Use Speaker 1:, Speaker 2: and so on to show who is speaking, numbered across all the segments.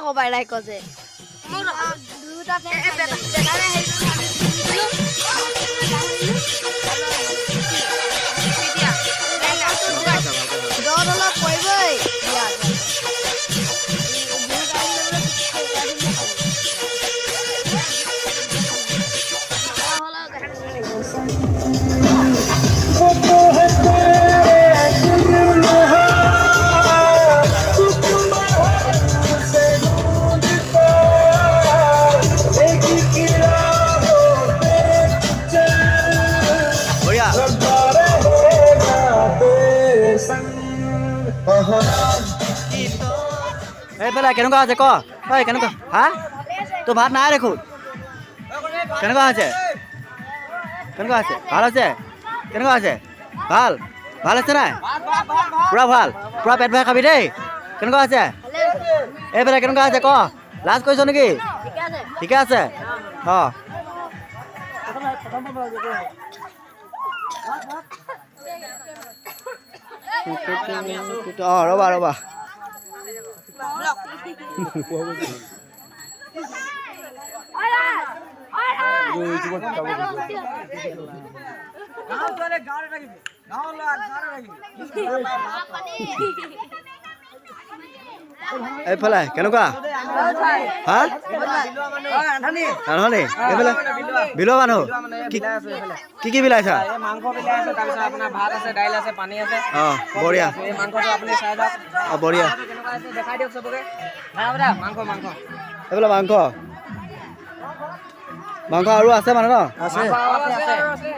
Speaker 1: কপাই কৈছে। দুটা অলপ পৰিবই ইয়াত।
Speaker 2: বঢ়িয়া। এইফালে কেনেকুৱা হৈছে ক? ঐ, কেনেকুৱা? হা, তোৰ ভাত নাই দেখোন। কেনেকুৱা হৈছে? কেনেকুৱা হৈছে? ভাল হৈছে? কেনেকুৱা হৈছে? ভাল ভাল হৈছে নাই? পূৰা ভাল, পূৰা পেট ভৰাই খাবি দেই। কেনেকুৱা হৈছে? এইফালে কেনেকুৱা হৈছে ক? লাজ কৰিছ নেকি? ঠিকে আছে। অঁ, অঁ, ৰ'বা ৰ'বা। এইফালে কেনেকুৱা? হা, ৰান্ধনি। এইফালে বিলোৱা মানুহ কি কি কি বিলাইছা?
Speaker 3: মাংস বিলাই আছে, তাৰপিছত আপোনাৰ ভাত আছে, দাইল আছে, পানী আছে।
Speaker 2: অঁ, বঢ়িয়া।
Speaker 3: এই মাংসটো আপুনি চাই যাওক।
Speaker 2: অঁ, বঢ়িয়া।
Speaker 3: কেনেকুৱা আছে দেখাই দিয়ক চবকে। মাংস মাংস।
Speaker 2: এইফালে মাংস মাংস আৰু আছে মানে ন?
Speaker 3: আছে আছে।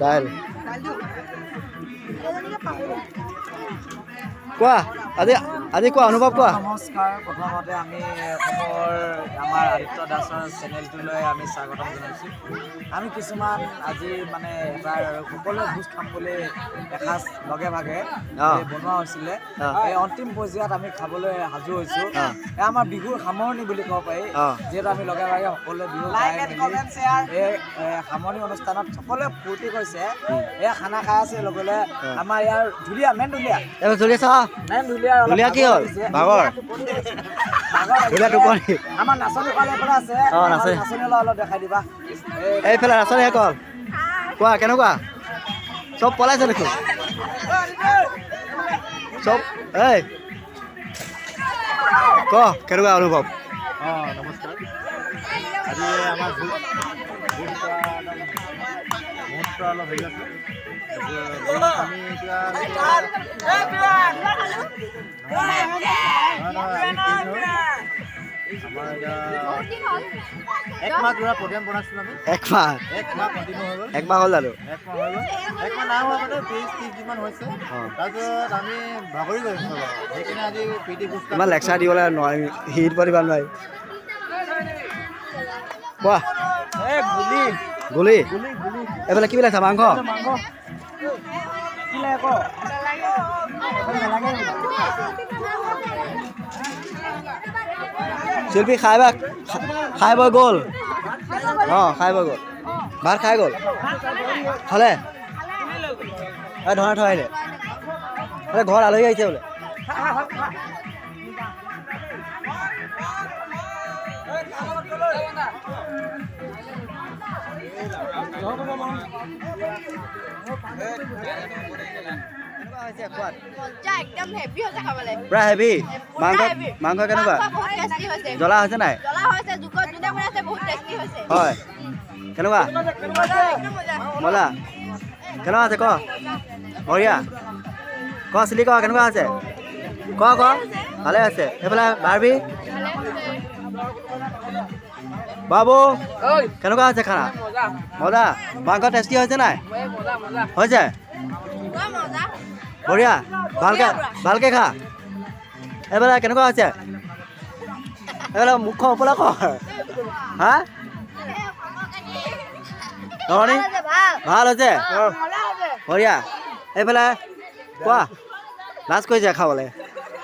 Speaker 2: দাইল। কোৱা, আজি আজি কোৱা অনুভৱ কোৱা।
Speaker 3: নমস্কাৰ। প্ৰথমতে আমি অসমৰ আমাৰ আদিত্য দাসৰ চেনেলটোলৈ আমি স্বাগতম জনাইছোঁ। আমি কিছুমান আজি মানে এবাৰ সকলোৱে ভোজ খাম বুলি এসাঁজ লগে ভাগে বনোৱা হৈছিলে। এই অন্তিম পৰ্যায়ত আমি খাবলৈ সাজু হৈছোঁ। এয়া আমাৰ বিহুৰ সামৰণি বুলি ক'ব পাৰি, যিহেতু আমি লগে ভাগে সকলোৱে বিহু খাই মেলি এই সামৰণি অনুষ্ঠানত সকলোৱে ফূৰ্তি কৰিছে। এয়া খানা খাই আছে লগে লগে আমাৰ ইয়াৰ ঢুলীয়া, মেইন ঢুলীয়া। মেইন ঢুলীয়া।
Speaker 2: ঢুলীয়া কি হ'ল? ভাগৰ। ঢুলীয়া টোপনি।
Speaker 3: আমাৰ নাচনী ফালৰ পৰা আছে।
Speaker 2: অঁ, নাচনী।
Speaker 3: নাচনী অলপ দেখাই দিবা।
Speaker 2: এইফালে নাচনীসকল, কোৱা কেনেকুৱা? চব পলাইছে দেখোন চব। এই ক, কেনেকুৱা অনুভৱ?
Speaker 4: অঁ, নমস্কাৰ। আজি আমাৰ ভোজ মুহূৰ্ত অলপ হেৰি আছে। আমি এতিয়া আমাৰ এতিয়া এক মাহ জোৰা প্ৰগ্ৰেম বনাইছিলোঁ আমি।
Speaker 2: এক মাহ?
Speaker 4: এক মাহ কণ্টিনিউ হৈ গ'ল।
Speaker 2: এক মাহ হ'ল জানো?
Speaker 4: এক মাহ হৈ গ'ল। এক মাহ নাই হোৱা, মানে 20-30 দিনমান হৈছে। তাৰপিছত আমি ভাগৰি গৈছোঁ, সেইকাৰণে আজি প্ৰীতি ভোজ।
Speaker 2: ইমান লেকচাৰ দিবলৈ নোৱাৰিম, হিট পাতিব নোৱাৰি। কোৱা।
Speaker 3: গুলি।
Speaker 2: গুলি। এইফালে কি বিলাইছা? মাংস। শিল্পী খাই বা খাই বৈ গ'ল। অঁ, খাই বৈ গ'ল, ভাত খাই গ'ল। খালে? এই ধৰা থৈ আহিলে বোলে, ঘৰত আলহী আহিছে বোলে। পুৰা হেভি মাংস। মাংস কেনেকুৱা? জ্বলা হৈছে নাই? হয়। কেনেকুৱা? মজা। কেনেকুৱা আছে ক? বঢ়িয়া। ক চিলি, ক কেনেকুৱা আছে ক? ক, ভালে আছে। এইফালে বাৰ্বি বাবু, কেনেকুৱা আছে খানা? মজা। মাংস টেষ্টি হৈছে নাই? হৈছে, বঢ়িয়া। ভালকে ভালকে খা। এইফালে কেনেকুৱা হৈছে? এইফালে মুখখন ওপৰলৈ কৰ। হা, ধৰণী ভাল হৈছে, বঢ়িয়া। এইফালে কোৱা, লাজ কৰিছে খাবলৈ,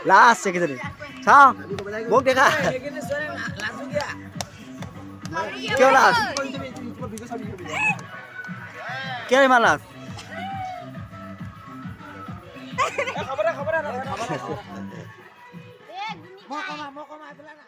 Speaker 2: লাজ সেইকেইজনী। চাওঁ মোক দেখা, কিয় লাজ? কিয় ইমান লাজ?
Speaker 1: মই কম, মই কম, আহি পেলাই না।